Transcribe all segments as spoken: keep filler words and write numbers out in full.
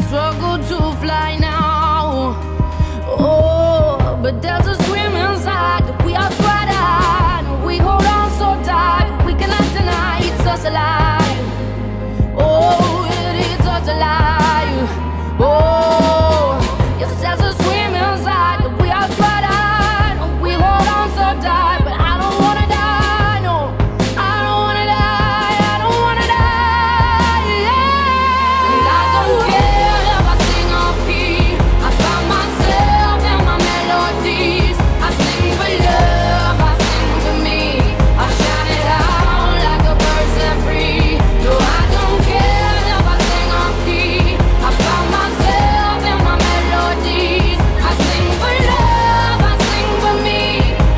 Struggle to fly now. Oh, but there's a scream inside that we are trying. We hold on so tight, we cannot deny it's us alive. Oh, it is us alive. Oh, yes, there's a scream inside that we are trying. We hold on so tight, but I don't wanna die, no. I don't wanna die, I don't wanna die, yeah. And I don't care if I sing off key. I find myself in my melodies. I sing for love, I sing for me. I shout it out like a bird set free. No, I don't care if I sing off key. I find myself in my melodies. I sing for love, I sing for me.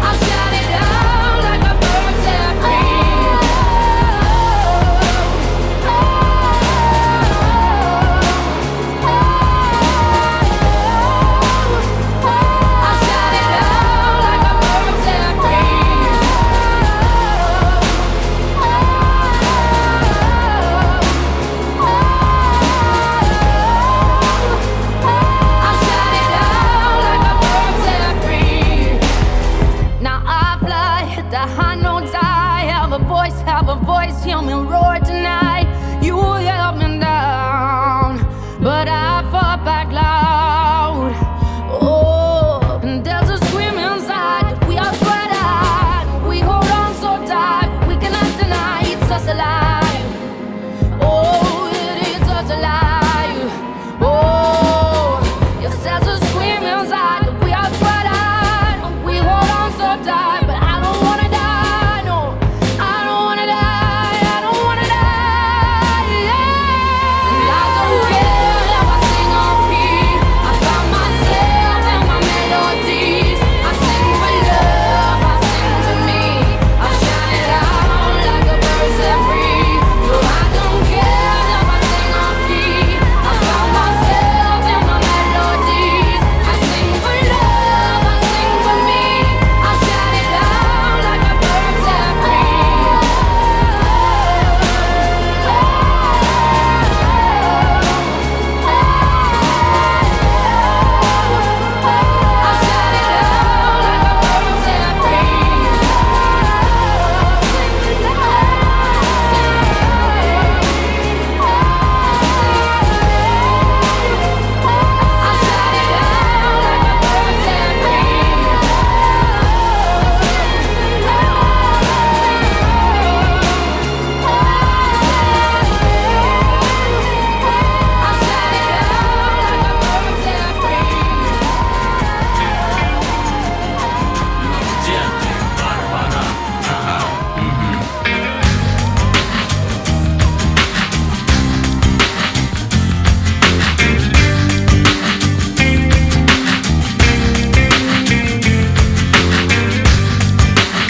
I'll shout it out like a bird set free. I'll shout it out like a bird set free. I'll shout it out like a bird set free. Now I fly, hit the high notes. I have a voice, have a voice. Hear me roar tonight. You held me down, but I fought back loud. Oh, and there's a scream inside that we are sweating. We hold on so tight, we cannot deny it's us alive. Oh, it is us alive. Oh, yes, there's a scream inside that we are trying. We hold on so tight, but I don't wanna die, no. I don't wanna die, I don't wanna die, yeah. And I don't care if I sing off key. I found myself in my melodies. I sing for love, I sing for me. I shout it out like a bird set free. No, I don't care if I sing off key. I found myself in my melodies. I sing for love, I sing for me. I shout it out like a bird set free.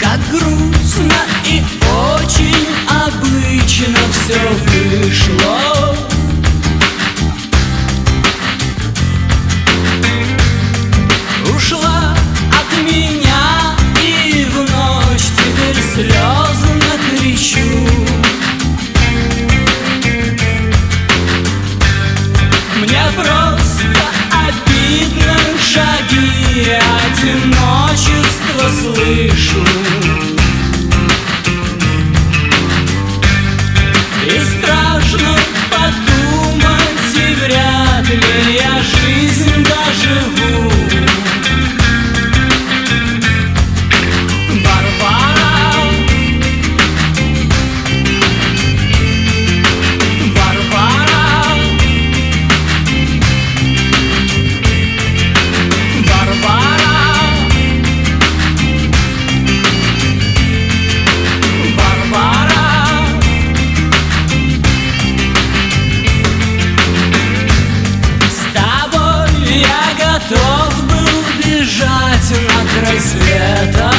Как грустно и очень обычно всё вышло. Ушла от меня и вновь теперь слёзно кричу. Мне просто обидно шаги одиночества слышу. И страшно подумать, и вряд ли я жизнь доживу. Варвара, Варвара, Варвара, Варвара. С тобой я готов был бежать на край света.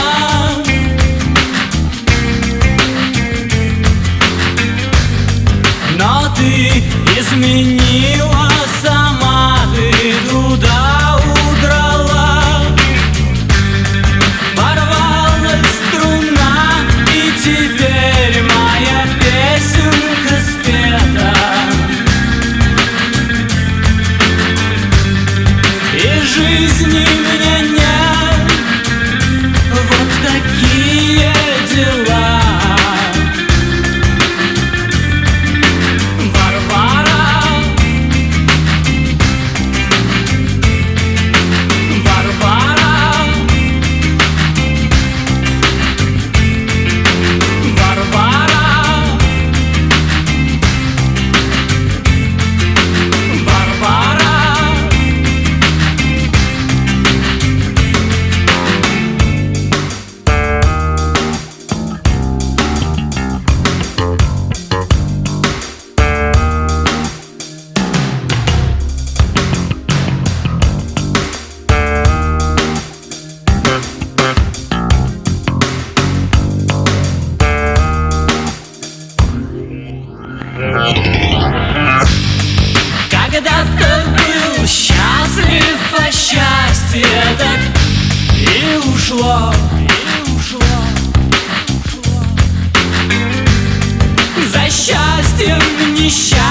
Но ты изменила, сама ты туда удрала. Порвалась струна, и теперь моя песенка спета. Меня вот такие дела. Варвара, Варвара, Варвара, Варвара. Когда-то был счастлив, а счастье так и ушло, и ушло, ушло. За счастьем несчастье.